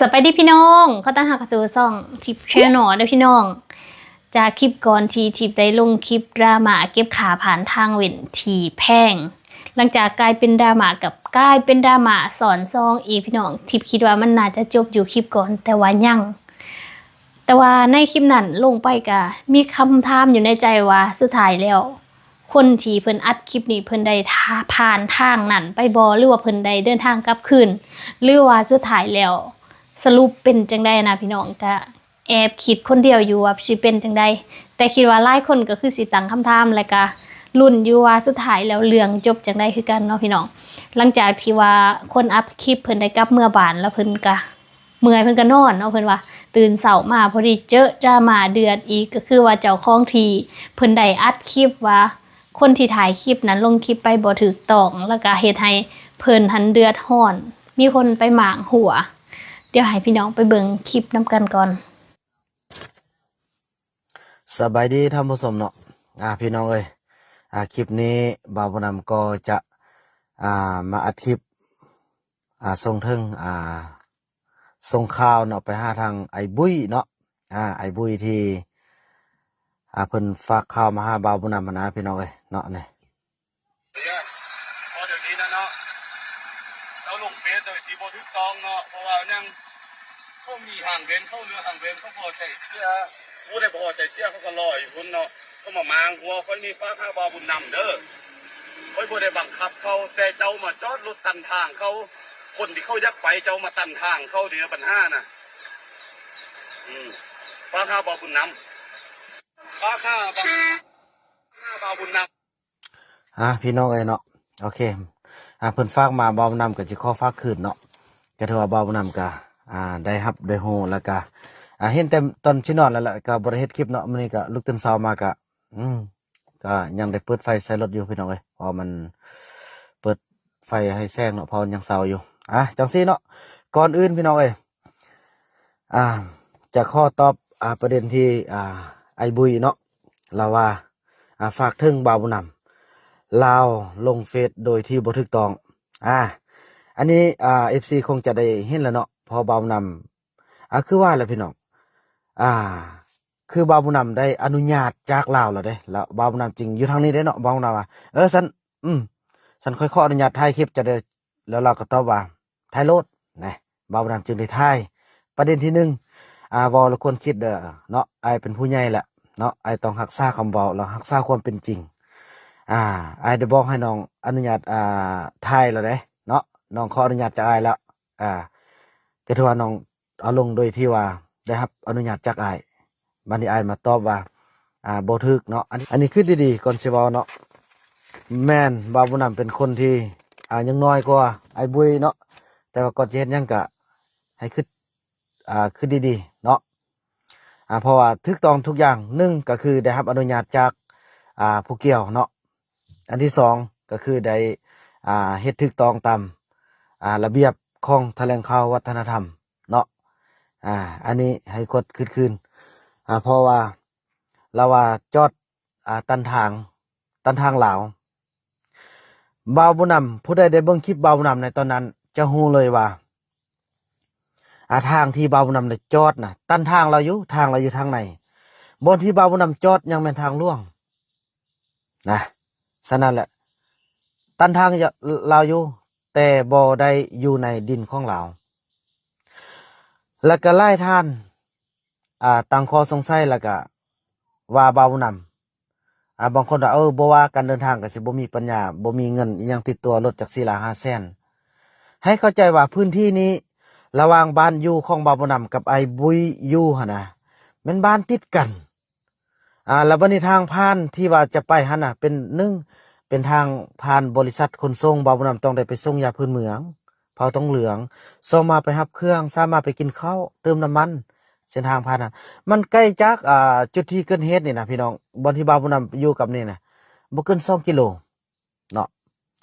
ສະບາຍດີພີ່ນ້ອງ ຂໍຕ້ອນຮັບເຂົ້າສູ່ຊ່ອງທິບແຊນແນວເດີພີ່ນ້ອງ. ຈາກຄລິບກ່ອນທີ່ທິບໄດ້ລົງຄລິບດຣາມາເກັບຄ່າຜ່ານທາງເວັ້ນທີ່ແພງ, ຫຼັງຈາກກາຍເປັນດຣາມາ ກັບກາຍເປັນດຣາມາຊ້ອນສອງອີກພີ່ນ້ອງ. ທິບຄິດວ່າມັນໜ້າຈະຈົບຢູ່ຄລິບກ່ອນ ແຕ່ວ່າຍັງ. ແຕ່ວ່າໃນຄລິບນັ້ນລົງໄປກະມີຄຳຖາມຢູ່ໃນໃຈວ່າ ສຸດທ້າຍແລ້ວ ຄົນທີ່ເພິ່ນອັດຄລິບນີ້ ເພິ່ນໄດ້ຜ່ານທາງນັ້ນໄປບໍ່ ຫຼືວ່າເພິ່ນໄດ້ເດີນທາງກັບຄືນ ຫຼືວ່າສຸດທ້າຍແລ້ວສະຫຼຸບເປັນຈັ່ງໃດນະພີ່ນ້ອງ. ກະແອບຄິດຄົນດຽວຢູ່ວ່າຊິເປັນຈັ່ງໃດ, ແຕ່ຄິດວ່າຫຼາຍຄົນກໍຄືຊິຕັ້ງຄຳຖາມ ແລະກະລຸ້ນຢູ່ວ່າສຸດທ້າຍແລ້ວເລື່ອງຈົບຈັ່ງໃດຄືກັນເນາະພີ່ນ້ອງ. ຫຼັງຈາກທີ່ວ່າຄົນອັດຄລິບເພິ່ນໄດ້ກັບເມືອບ້ານ ແລ້ວເພິ່ນກະ ເມື່ອຍເພິ່ນກໍນອນເນາະ ເພິ່ນວ່າ. ຕື່ນເຊົ້າມາພໍດີເຈີດຣາມາເດືອດອີກ ກໍຄືວ່າເຈົ້າຂອງທີ່ເພິ່ນໄດ້ອັດຄລິບວ່າ ຄົນທີ່ຖ່າຍຄລິບນັ້ນລົງຄລິບໄປບໍ່ຖືກຕ້ອງ ແລ້ວກໍເຮັດໃຫ້ເພິ່ນຫັ້ນເດືອດຮ້ອນ ມີຄົນໄປມ້າງຫົວ. ດຽວໃຫ້ພີ່ນ້ອງໄປເບິ່ງຄລິບນຳກັນກ່ອນ. ສະບາຍດີທ່ານຜູ້ຊົມເນາະ ອາ ພີ່ນ້ອງເອີຍ ອາ ຄລິບນີ້ບ່າວບຸນນຳກໍຈະ ອາ ມາອັດຄລິບ ອາ ສົ່ງເຖິງ ອາ ສົ່ງຂ່າວເນາະ ໄປຫາທາງອ້າຍບຸ້ຍເນາະ ອາ ອ້າຍບຸ້ຍທີ່ ອາ ເພິ່ນຝາກຂ່າວມາຫາບ່າວບຸນນຳຫັ້ນນະ ພີ່ນ້ອງເອີຍເນາະ ນີ້. ເພາະດຽວນີ້ນະເນາະ ເຈົ້າລົງເຟສໂດຍທີ່ບໍ່ຖືກຕ້ອງເນາະ ເພາະວ່າຫຍັງ ເຂົາມີຫາງເວັນ ເຂົາເລືອກຫາງເວັນ ເຂົາພໍໃຈເສຍ ຜູ້ໃດບໍ່ພໍໃຈເສຍ ເຂົາກໍລໍຢູ່ພຸ້ນເນາະ ເຂົາມາມ້າງຫົວ. ຂ້ອຍນີ້ຝາກຫາບ່າວບຸນນຳເດີ ຂ້ອຍບໍ່ໄດ້ບັງຄັບເຂົາ ແຕ່ເຈົ້າມາຈອດລົດຕັນທາງເຂົາ ຄົນທີ່ເຂົາຢາກໄປ ເຈົ້າມາຕັນທາງເຂົາ ນີ້ນະບັນຫານະ. ອືມ ຝາກຫາບ່າວບຸນນຳ ຝາກຫາບ່າວ ຫາບ່າວບຸນນຳ. ອ່າ ພີ່ນ້ອງເອີຍເນາະ ໂອເຄ ອ່າ ເພິ່ນຝາກມາ ບ່າວບຸນນຳກໍຊິຂໍຝາກຄືນເນາະ ກໍຖືວ່າບ່າວບຸນນຳກໍ ອ່າ ໄດ້ຮັບໄດ້ຮູ້ ແລ້ວກໍ ອ່າ ເຫັນແຕ່ຕອນຊິນອນແລ້ວລະ ກໍບໍ່ໄດ້ເຮັດຄລິບເນາະ. ມື້ນີ້ກໍລຸກຕື່ນເຊົ້າມາກໍ ອືມ ກໍຍັງໄດ້ເປີດໄຟໃສ່ລົດຢູ່ ພີ່ນ້ອງເອີຍ ເພາະວ່າມັນເປີດໄຟໃຫ້ແສງເນາະ ເພາະມັນຍັງເຊົ້າຢູ່. ອ່າ ຈັ່ງຊີ້ເນາະ ກ່ອນອື່ນ ພີ່ນ້ອງເອີຍ ອ່າ ຈະຂໍຕອບ ອ່າ ປະເດັນທີ່ ອ່າ ອ້າຍບຸ້ຍເນາະ ລາວວ່າ ອ່າ ຝາກເຖິງບ່າວບຸນນຳ ລາວລົງເຟສໂດຍທີ່ບໍ່ຖືກຕ້ອງ. ອ່າ ອັນນີ້ ອ່າ ເອັຟຊີຄົງຈະໄດ້ເຫັນແລ້ວເນາະ ເພາະບ່າວບຸນນຳ ອ່າ ຄືວ່າແຫຼະພີ່ນ້ອງ ອ່າ ຄືບ່າວບຸນນຳໄດ້ອະນຸຍາດຈາກລາວແລ້ວເດ້ ແລ້ວບ່າວບຸນນຳຈຶ່ງຢູ່ທາງນີ້ເດ້ເນາະ. ບ່າວບຸນນຳວ່າ ເອີ ຊັ້ນ ອືມ ຊັ້ນຂ້ອຍຂໍອະນຸຍາດຖ່າຍຄລິບເຈົ້າເດີ ແລ້ວລາວກໍຕອບວ່າ ຖ່າຍໂລດ ນະ ບ່າວບຸນນຳຈຶ່ງໄດ້ຖ່າຍ. ປະເດັນທີໜຶ່ງ ອ່າ ເວົ້າແລ້ວຄວນຄິດເດີເນາະ ອ້າຍເປັນຜູ້ໃຫຍ່ແລ້ວເນາະ ອ້າຍຕ້ອງຮັກສາຄຳເວົ້າ ແລ້ວຮັກສາຄວາມເປັນຈິງ. ອ່າ ອ້າຍໄດ້ບອກໃຫ້ນ້ອງອະນຸຍາດ ອ່າ ຖ່າຍແລ້ວເດ້ເນາະ ນ້ອງຂໍອະນຸຍາດຈາກອ້າຍແລ້ວ. ອ່າ ກໍຖືວ່ານ້ອງເອົາລົງໂດຍທີ່ວ່າໄດ້ຮັບອະນຸຍາດຈາກອ້າຍ. ບາດນີ້ອ້າຍມາຕອບວ່າ ອ່າ ບໍ່ຖືກເນາະ. ອັນ ອັນນີ້ຄິດດີໆກ່ອນຊິເວົ້າເນາະ. ແມ່ນ ບ່າວບຸນນຳເປັນຄົນທີ່ ອ່າ ຍັງນ້ອຍກວ່າອ້າຍບຸ້ຍເນາະ ແຕ່ວ່າກ່ອນຈະເຮັດຫຍັງກະໃຫ້ຄິດ ອ່າ ຄິດດີໆເນາະ. ອ່າ ເພາະວ່າຖືກຕ້ອງທຸກຢ່າງ ໜຶ່ງກໍຄືໄດ້ຮັບອະນຸຍາດຈາກ ອ່າ ຜູ້ກ່ຽວເນາະ. ອັນທີສອງກໍຄືໄດ້ ອ່າ ເຮັດຖືກຕ້ອງຕາມ ອ່າ ລະບຽບຂອງຖະແຫຼງຂ່າວວັດທະນະທຳເນາະ. ອ່າ ອັນນີ້ໃຫ້ຄວດຄຶດຄືນ ອ່າ ເພາະວ່າລາວວ່າຈອດ ອ່າ ຕັນທາງ ຕັນທາງລາວ. ບ່າວບຸນນຳ ຜູ້ໃດໄດ້ເບິ່ງຄລິບບ່າວບຸນນຳໃນຕອນນັ້ນ ຈະຮູ້ເລີຍວ່າ ອ່າ ທາງທີ່ບ່າວບຸນນຳໄດ້ຈອດນະ ຕັນທາງລາວຢູ່ ທາງລາວຢູ່ທາງໃນ. ບ່ອນທີ່ບ່າວບຸນນຳຈອດຍັງແມ່ນທາງຫຼວງນະ. ສະນັ້ນແຫຼະ ຕັນທາງລາວຢູ່ ແຕ່ບໍ່ໄດ້ຢູ່ໃນດິນຂອງລາວ. ແລ້ວກໍຫຼາຍທ່ານ ອ່າ ຕັ້ງຂໍ້ສົງໄສ ແລ້ວກໍວ່າບ່າວບຸນນຳ ອ່າ ບາງຄົນວ່າ ເອີ ບໍ່ວ່າການເດີນທາງກໍຊິບໍ່ມີປັນຍາ ບໍ່ມີເງິນອີ່ຫຍັງຕິດຕົວ ລົດຈັກສີ່ລ້ານຫ້າແສນ. ໃຫ້ເຂົ້າໃຈວ່າພື້ນທີ່ນີ້ ລະຫວ່າງບ້ານຢູ່ຂອງບ່າວບຸນນຳກັບອ້າຍບຸ້ຍຢູ່ຫັ້ນນະ ແມ່ນບ້ານຕິດກັນ. ອ່າ ແລ້ວບັດນີ້ທາງຜ່ານທີ່ວ່າຈະໄປຫັ້ນນະ ເປັນ ໜຶ່ງ ເປັນທາງຜ່ານບໍລິສັດຂົນສົ່ງ ບ່າວບຸນນຳຕ້ອງໄດ້ໄປສົ່ງຢາພື້ນເມືອງ ເຜົ່າຕົງເຫຼືອງ ສອງມາໄປຮັບເຄື່ອງ ສາມມາໄປກິນເຂົ້າ ເຕີມນ້ຳມັນ. ເສັ້ນທາງຜ່ານນັ້ນ ມັນໃກ້ຈາກ ອ່າ ຈຸດທີ່ເກີດເຫດນີ້ນະພີ່ນ້ອງ ບ່ອນທີ່ບ່າວບຸນນຳຢູ່ກັບນີ້ນະ ບໍ່ເກີນສອງກິໂລເນາະ.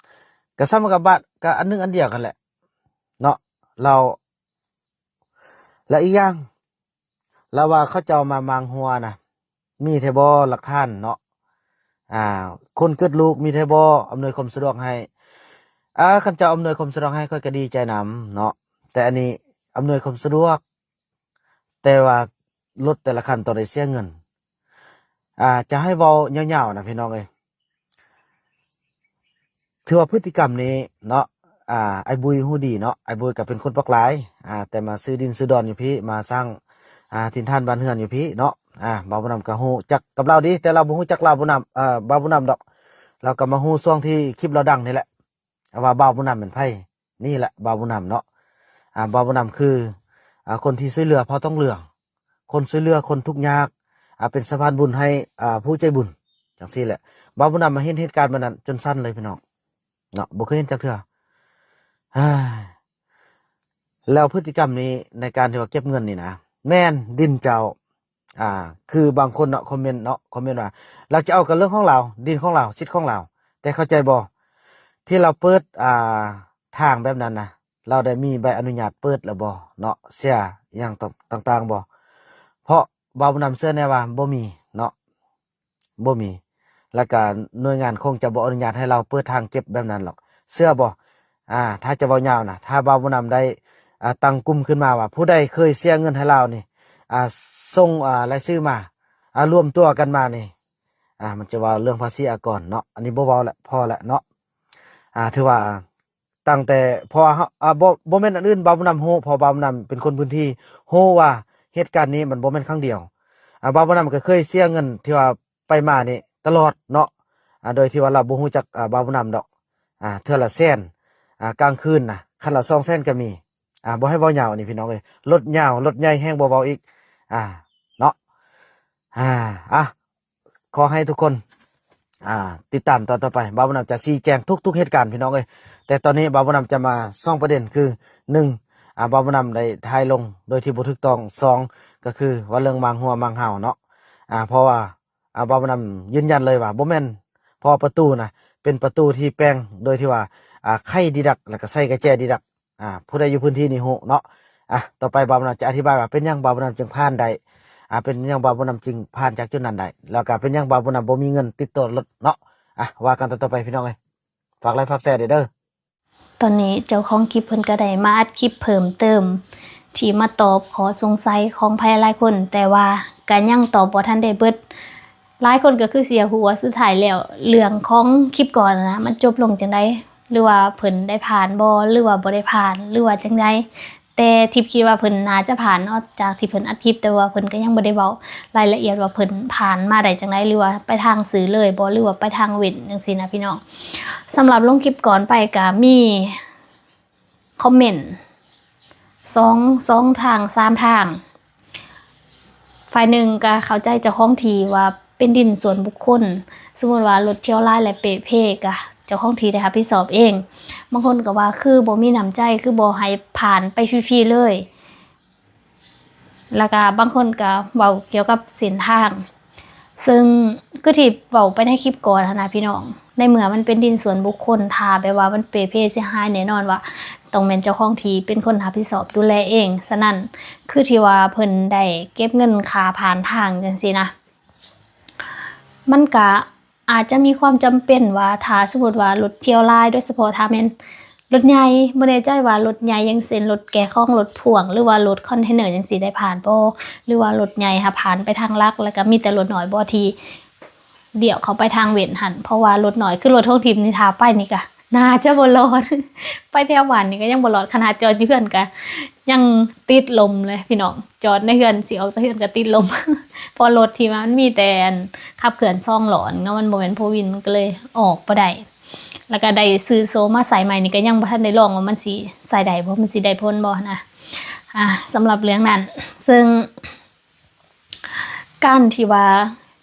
ກະສ່ຳກັບບ້ານ ກະອັນໜຶ່ງອັນດຽວກັນແຫຼະເນາະ. ແລ້ວ ແລ້ວອີກຢ່າງ ລາວວ່າເຂົາເຈົ້າມາມ້າງຫົວນະ ມີແທ້ບໍ່ຫຼັກຖານເນາະ? ອ່າ ຄົນເກີດລູກມີແທ້ບໍ່? ອຳນວຍຄວາມສະດວກໃຫ້ ອ່າ ຄັນເຈົ້າອຳນວຍຄວາມສະດວກໃຫ້ ຂ້ອຍກໍດີໃຈນຳເນາະ. ແຕ່ອັນນີ້ ອຳນວຍຄວາມສະດວກ ແຕ່ວ່າລົດແຕ່ລະຄັນຕ້ອງໄດ້ເສຍເງິນ. ອ່າ ຈະໃຫ້ເວົ້າຍາວໆນະພີ່ນ້ອງເອີຍ, ຖືວ່າພຶດຕິກຳນີ້ເນາະ ອ່າ ອ້າຍບຸຍຮູ້ດີເນາະ, ອ້າຍບຸຍກໍເປັນຄົນປາກລາຍ ອ່າ ແຕ່ມາຊື້ດິນຊື້ດອນຢູ່ພີ້ ມາສ້າງ ອ່າ ຖິ່ນຖານບ້ານເຮືອນຢູ່ພີ້ເນາະ. ອ່າ ບ່າວບຸນນຳກໍຮູ້ຈັກກັບລາວດີ ແຕ່ລາວບໍ່ຮູ້ຈັກລາວບຸນນຳ ເອີ ບ່າວບຸນນຳດອກ. ລາວກໍມາຮູ້ຊ່ວງທີ່ຄລິບລາວດັງນີ້ແຫຼະ ວ່າບ່າວບຸນນຳແມ່ນໃຜ. ນີ້ແຫຼະບ່າວບຸນນຳເນາະ. ອ່າ ບ່າວບຸນນຳຄື ອ່າ ຄົນທີ່ຊ່ວຍເຫຼືອເຜົ່າຕອງເຫຼືອງ, ຄົນຊ່ວຍເຫຼືອຄົນທຸກຍາກ, ອ່າ ເປັນສະພານບຸນໃຫ້ ອ່າ ຜູ້ໃຈບຸນ ຈັ່ງຊີ້ແຫຼະ. ບ່າວບຸນນຳມາເຫັນເຫດການແບບນັ້ນຈົນສັ່ນເລີຍພີ່ນ້ອງເນາະ, ບໍ່ເຄີຍເຫັນຈັກເທື່ອ. ແລ້ວພຶດຕິກຳນີ້ໃນການທີ່ວ່າເກັບເງິນນີ້ນະ ແມ່ນດິນເຈົ້າ. ອ່າ ຄືບາງຄົນເນາະ ຄອມເມັນເນາະ ຄອມເມັນວ່າ ລາວຈະເອົາກໍເລື່ອງຂອງລາວ, ດິນຂອງລາວ, ສິດຂອງລາວ, ແຕ່ເຂົ້າໃຈບໍ່ ທີ່ລາວເປີດ ອ່າ ທາງແບບນັ້ນນະ ລາວໄດ້ມີໃບອະນຸຍາດເປີດແລ້ວບໍ່ເນາະ, ເສຍຫຍັງຕ່າງໆບໍ່? ເພາະບ່າວບຸນນຳເຊື່ອແນ່ວ່າບໍ່ມີເນາະ ບໍ່ມີ ແລ້ວກະໜ່ວຍງານຄົງຈະບໍ່ອະນຸຍາດໃຫ້ລາວເປີດທາງເກັບແບບນັ້ນຫຼອກ. ເຊື່ອບໍ່? ອ່າ ຖ້າຈະເວົ້າຍາວນະ ຖ້າບ່າວບຸນນຳໄດ້ ອ່າ ຕັ້ງກຸ່ມຂຶ້ນມາວ່າ ຜູ້ໃດເຄີຍເສຍເງິນໃຫ້ລາວນີ້ ອ່າ ສົ່ງ ອ່າ ລາຍຊື່ມາ ອ່າ ລວມຕົວກັນມານີ້ ອ່າ ມັນຈະເວົ້າເລື່ອງພາສີອາກອນເນາະ. ອັນນີ້ບໍ່ເວົ້າແຫຼະ ພໍແຫຼະເນາະ. ອ່າ ຖືວ່າ ຕັ້ງແຕ່ ເພາະວ່າເຮົາ ອ່າ ບໍ່ ບໍ່ແມ່ນອັນອື່ນ ບ່າວບຸນນຳຮູ້ ເພາະບ່າວບຸນນຳເປັນຄົນພື້ນທີ່ ຮູ້ວ່າເຫດການນີ້ມັນບໍ່ແມ່ນຄັ້ງດຽວ. ອ່າ ບ່າວບຸນນຳກໍເຄີຍເສຍເງິນທີ່ວ່າໄປມານີ້ຕະຫຼອດເນາະ ອ່າ ໂດຍທີ່ວ່າລາວບໍ່ຮູ້ຈັກ ອ່າ ບ່າວບຸນນຳດອກ. ອ່າ ເທື່ອລະແສນ ອ່າ ກາງຄືນນະ ຄັນລະສອງແສນກໍມີ. ອ່າ ບໍ່ໃຫ້ເວົ້າຍາວອັນນີ້ພີ່ນ້ອງເອີຍ, ລົດຍາວລົດໃຫຍ່ແຮງບໍ່ເວົ້າອີກ ອ່າ ເນາະ. ອ່າ ອ່ະ ຂໍໃຫ້ທຸກຄົນ ອ່າ ຕິດຕາມຕອນຕໍ່ໄປ ບ່າວບຸນນຳຈະຊີ້ແຈງທຸກໆເຫດການພີ່ນ້ອງເອີຍ. ແຕ່ຕອນນີ້ບ່າວບຸນນຳຈະມາສອງປະເດັນ ຄື ໜຶ່ງ ອ່າ ບ່າວບຸນນຳໄດ້ຖ່າຍລົງໂດຍທີ່ບໍ່ຖືກຕ້ອງ, ສອງ ກໍຄືວ່າເລື່ອງໝາງຫົວໝາງເຫົ່າເນາະ. ອ່າ ເພາະວ່າ ອ່າ ບ່າວບຸນນຳຢືນຢັນເລີຍວ່າບໍ່ແມ່ນ, ເພາະວ່າປະຕູນະ ເປັນປະຕູທີ່ແປງໂດຍທີ່ວ່າ ອ່າ ໄຂດີດັກ ແລ້ວກໍໃສ່ກະແຈດີດັກ. ອ່າ ຜູ້ໃດຢູ່ພື້ນທີ່ນີ້ຮູ້ເນາະ. ອ່ະ ຕໍ່ໄປບ່າວບຸນນຳຈະອະທິບາຍວ່າເປັນຫຍັງບ່າວບຸນນຳຈຶ່ງຜ່ານໄດ້ ອ່າ ເປັນຫຍັງບ່າວບຸນນຳຈຶ່ງຜ່ານຈາກຈຸດນັ້ນໄດ້ ແລ້ວກໍເປັນຫຍັງບ່າວບຸນນຳບໍ່ມີເງິນຕິດໂຕລົດເນາະ. ອ່ະ ວ່າກັນຕໍ່ໆໄປພີ່ນ້ອງເອີຍ, ຝາກໄລຟ໌ຝາກແຊເດີ້. ຕອນນີ້ເຈົ້າຂອງຄລິບເພິ່ນກໍໄດ້ມາອັດຄລິບເພີ່ມເຕີມ ທີ່ມາຕອບຂໍ້ສົງໄສຂອງໃຜຫຼາຍຄົນ, ແຕ່ວ່າກໍຍັງຕອບບໍ່ທັນໄດ້ເບິດ. ຫຼາຍຄົນກໍຄືຊິຢາກຮູ້ວ່າສຸດທ້າຍແລ້ວເລື່ອງຂອງຄລິບກ່ອນນະ ມັນຈົບລົງຈັ່ງໃດ? ຫຼືວ່າເພິ່ນໄດ້ຜ່ານບໍ່? ຫຼືວ່າບໍ່ໄດ້ຜ່ານ? ຫຼືວ່າຈັ່ງໃດ? ແຕ່ທິບຄິດວ່າເພິ່ນໜ້າຈະຜ່ານເນາະ ຈາກທີ່ເພິ່ນອັດຄລິບ, ແຕ່ວ່າເພິ່ນກໍຍັງບໍ່ໄດ້ເວົ້າລາຍລະອຽດວ່າເພິ່ນຜ່ານມາໄດ້ຈັ່ງໃດ ຫຼືວ່າໄປທາງຊື່ເລີຍບໍ່ ຫຼືວ່າໄປທາງເວັ້ນຈັ່ງຊີ້ນະພີ່ນ້ອງ. ສຳລັບລົງຄລິບກ່ອນໄປກໍມີຄອມເມັນສອງ ສອງທາງ ສາມທາງ. ຝ່າຍໜຶ່ງກໍເຂົ້າໃຈເຈົ້າຂອງທີ່ວ່າເປັນດິນສ່ວນບຸກຄົນ, ສົມມຸດວ່າລົດທ່ຽວຫຼາຍ ແລະ ເປ່ເພ ກໍເຈົ້າຂອງທີ່ໄດ້ຮັບຜິດຊອບເອງ. ບາງຄົນກໍວ່າຄືບໍ່ມີນ້ຳໃຈ ຄືບໍ່ໃຫ້ຜ່ານໄປຟຣີໆເລີຍ. ແລ້ວກະບາງຄົນກະເວົ້າກ່ຽວກັບເສັ້ນທາງ ເຊິ່ງຄືທີ່ເວົ້າໄປໃນຄລິບກ່ອນຫັ້ນນະພີ່ນ້ອງ, ໃນເມື່ອມັນເປັນດິນສ່ວນບຸກຄົນ ຖ້າແບບວ່າມັນເປ່ເພເສຍຫາຍ ແນ່ນອນວ່າຕ້ອງແມ່ນເຈົ້າຂອງທີ່ເປັນຄົນຮັບຜິດຊອບດູແລເອງ. ສະນັ້ນ ຄືທີ່ວ່າເພິ່ນໄດ້ເກັບເງິນຄ່າຜ່ານທາງຈັ່ງຊີ້ນະ, ມັນກະ ອາດຈະມີຄວາມຈຳເປັນວ່າ ຖ້າສົມມຸດວ່າລົດທ່ຽວຫຼາຍ ໂດຍສະເພາະຖ້າແມ່ນລົດໃຫຍ່ ບໍ່ແນ່ໃຈວ່າລົດໃຫຍ່ ຢ່າງເຊັ່ນ ລົດແກ່ຂອງ ລົດພ່ວງ ຫຼືວ່າລົດຄອນເທນເນີຈັ່ງຊີ້ ໄດ້ຜ່ານບໍ່ ຫຼືວ່າລົດໃຫຍ່ຫາຜ່ານໄປທາງຫຼັກ ແລ້ວກະມີແຕ່ລົດນ້ອຍບໍ່ທີ່ລ້ຽວເຂົ້າໄປທາງເວັ້ນຫັ້ນ. ເພາະວ່າລົດນ້ອຍ ຄືລົດຂອງທິບນີ້ ຖ້າໄປນີ້ກະໜ້າຈະບໍ່ລອດ, ໄປແຖວບ້ານນີ້ກະຍັງບໍ່ລອດ, ຂະໜາດຈອດຢູ່ເຮືອນກະຍັງຕິດລົມເລີຍພີ່ນ້ອງ. ຈອດໃນເຮືອນ ຊິອອກຈາກເຮືອນກໍຕິດລົມ ເພາະລົດທີ່ວ່າມັນມີແຕ່ອັນຂັບເຄື່ອນສອງລໍ້ເນາະ, ມັນບໍ່ແມ່ນໂຟວີນ ມັນກໍເລີຍອອກບໍ່ໄດ້. ແລ້ວກໍໄດ້ຊື້ໂຊມາໃສ່ໃໝ່ນີ້ ກໍຍັງບໍ່ທັນໄດ້ລອງວ່າມັນຊິໃຊ້ໄດ້ບໍ່ ມັນຊິໄດ້ຜົນບໍ່ນະ. ອ່າ ສຳລັບເລື່ອງນັ້ນ ເຊິ່ງການທີ່ວ່າ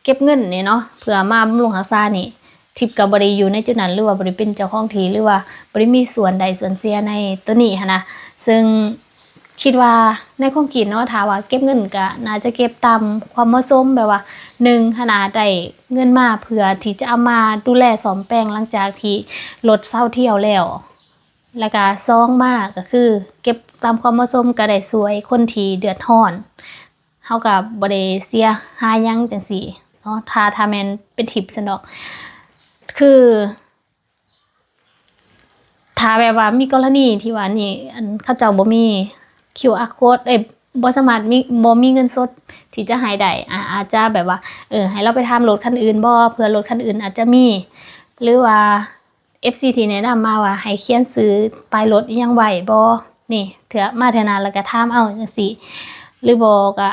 ເກັບເງິນນີ້ເນາະ ເພື່ອມາບຳລຸງຮັກສານີ້ ທິບກໍບໍ່ໄດ້ຢູ່ໃນຈຸດນັ້ນ ຫຼືວ່າບໍ່ໄດ້ເປັນເຈົ້າຂອງທີ່ ຫຼືວ່າບໍ່ໄດ້ມີສ່ວນໄດ້ສ່ວນເສຍໃນໂຕນີ້ຫັ້ນນະ. ເຊິ່ງຄິດວ່າໃນຄວາມຄິດເນາະ ຖ້າວ່າເກັບເງິນກໍໜ້າຈະເກັບຕາມຄວາມເໝາະສົມ, ແບບວ່າ ໜຶ່ງ ຫັ້ນນະ ໄດ້ເງິນມາເພື່ອທີ່ຈະເອົາມາດູແລສ້ອມແປງຫຼັງຈາກທີ່ລົດເຊົາທ່ຽວແລ້ວ, ແລ້ວກໍ ສອງ ມາກໍຄືເກັບຕາມຄວາມເໝາະສົມ ກໍໄດ້ຊ່ວຍຄົນທີ່ເດືອດຮ້ອນ. ເຮົາກໍບໍ່ໄດ້ເສຍຫາຍຫຍັງຈັ່ງຊີ້ເນາະ ຖ້າ ຖ້າແມ່ນເປັນທິບຊັ້ນດອກ. ຄື ຖ້າແບບວ່າມີກໍລະນີທີ່ວ່ານີ້ ອັນ ເຂົາເຈົ້າບໍ່ມີ ຄິວອາໂຄດ ເອີຍ ບໍ່ສາມາດມີ ບໍ່ມີເງິນສົດທີ່ຈະໃຫ້ໄດ້ ອາ ອາດຈະແບບວ່າ ເອີ ໃຫ້ລາວໄປຖາມລົດຄັນອື່ນບໍ່ ເພື່ອລົດຄັນອື່ນອາດຈະມີ ຫຼືວ່າ ເອັຟຊີ ທີ່ແນະນຳມາວ່າໃຫ້ຂຽນຊື່ປ້າຍລົດອີ່ຫຍັງໄວ້ບໍ່ ນີ້ ເທື່ອມາເທື່ອໜ້າແລ້ວກະຖາມເອົາຈັ່ງຊີ້ ຫຼືບໍ່ກະ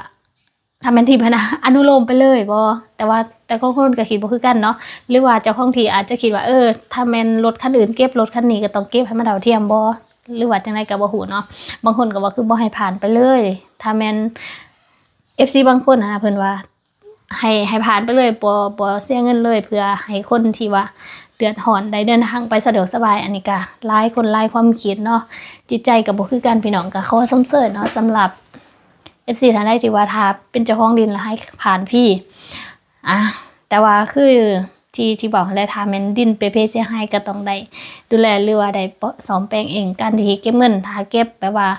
ຖ້າແມ່ນທິບຫັ້ນນະ ອະນຸໂລມໄປເລີຍບໍ່ ແຕ່ວ່າແຕ່ລະຄົນກໍຄິດບໍ່ຄືກັນເນາະ ຫຼືວ່າເຈົ້າຂອງທີ່ອາດຈະຄິດວ່າ ເອີ ຖ້າແມ່ນລົດຄັນອື່ນເກັບ ລົດຄັນນີ້ກໍຕ້ອງເກັບໃຫ້ມັນເທົ່າທຽມບໍ່ ຫຼືວ່າຈັ່ງໃດກໍບໍ່ຮູ້ເນາະ ບາງຄົນກໍວ່າຄືບໍ່ໃຫ້ຜ່ານໄປເລີຍ ຖ້າແມ່ນ ເອັຟຊີ ບາງຄົນຫັ້ນນະ ເພິ່ນວ່າ ໃຫ້ ໃຫ້ຜ່ານໄປເລີຍ ບໍ່ ບໍ່ເສຍເງິນເລີຍ ເພື່ອໃຫ້ຄົນທີ່ວ່າເດືອດຮ້ອນໄດ້ເດີນທາງໄປສະດວກສະບາຍ ອັນນີ້ກະຫຼາຍຄົນຫຼາຍຄວາມຄິດເນາະ ຈິດໃຈກໍບໍ່ຄືກັນພີ່ນ້ອງ ກໍຂໍຊົມເຊີຍເນາະ ສຳລັບ ເອັຟຊີ ທ່ານໃດທີ່ວ່າຖ້າເປັນເຈົ້າຂອງດິນແລ້ວໃຫ້ຜ່ານຟຣີ ອາ ແຕ່ວ່າຄືທີ່ ທີ່ບອກຫັ້ນແຫຼະ ຖ້າແມ່ນດິນເປເພເສຍຫາຍກໍຕ້ອງໄດ້ດູແລ ຫຼືວ່າໄດ້ປ້ອ ສ້ອມແປງເອງ ການທີ່ເກັບເງິນ ຖ້າເກັບແບບວ່າ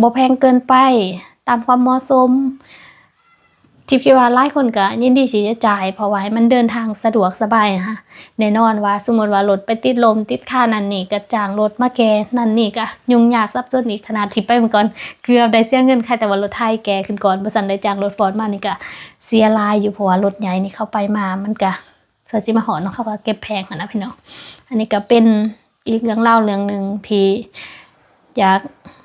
ບໍ່ແພງເກີນໄປ ຕາມຄວາມເໝາະສົມ ທິບຄິດວ່າຫຼາຍຄົນກໍຍິນດີທີ່ຈະຈ່າຍ ເພາະວ່າໃຫ້ມັນເດີນທາງສະດວກສະບາຍນະ ແນ່ນອນວ່າສົມມຸດວ່າລົດໄປຕິດລົມຕິດຄານັ້ນນີ້ ກໍຈ້າງລົດມາແກ່ນັ້ນນີ້ ກໍຫຍຸ້ງຍາກສັບສົນອີກ ຂະໜາດທີ່ໄປມື້ກ່ອນເກືອບໄດ້ເສຍເງິນ ໃຄແຕ່ວ່າລົດໄຖແກ່ຂຶ້ນກ່ອນ ບໍ່ຊັ້ນໄດ້ຈ້າງລົດຟອດມານີ້ ກໍເສຍຫຼາຍຢູ່ ເພາະວ່າລົດໃຫຍ່ນີ້ເຂົາໄປມາ ມັນກໍ ສ່ວນຊິມາຮອດເນາະ ເຂົາກໍເກັບແພງຫັ້ນນະພີ່ນ້ອງ ອັນນີ້ກໍເປັນອີກເລື່ອງລາວເລື່ອງໜຶ່ງທີ່ຢາກ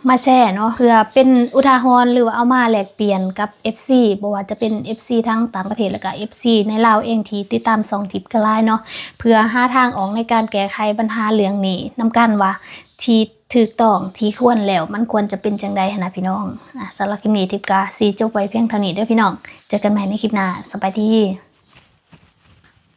ມາແຊເນາະ ເພື່ອເປັນອຸທາຫອນ ຫຼືວ່າເອົາມາແລກປ່ຽນກັບເອັຟຊີ ບໍ່ວ່າຈະເປັນເອັຟຊີທາງຕ່າງປະເທດ ແລ້ວກໍເອັຟຊີໃນລາວເອງທີ່ຕິດຕາມຊ່ອງທິບກໍຫຼາຍເນາະ ເພື່ອຫາທາງອອກໃນການແກ້ໄຂບັນຫາເລື່ອງນີ້ນຳກັນວ່າ ທີ່ຖືກຕ້ອງ ທີ່ຄວນແລ້ວ ມັນຄວນຈະເປັນຈັ່ງໃດຫັ້ນນະພີ່ນ້ອງ ອາ ສຳລັບຄລິບນີ້ທິບກໍຊິຈົບໄວ້ພຽງເທົ່ານີ້ເດີພີ່ນ້ອງ ເຈີກັນໃໝ່ໃນຄລິບໜ້າ ສະບາຍດີ.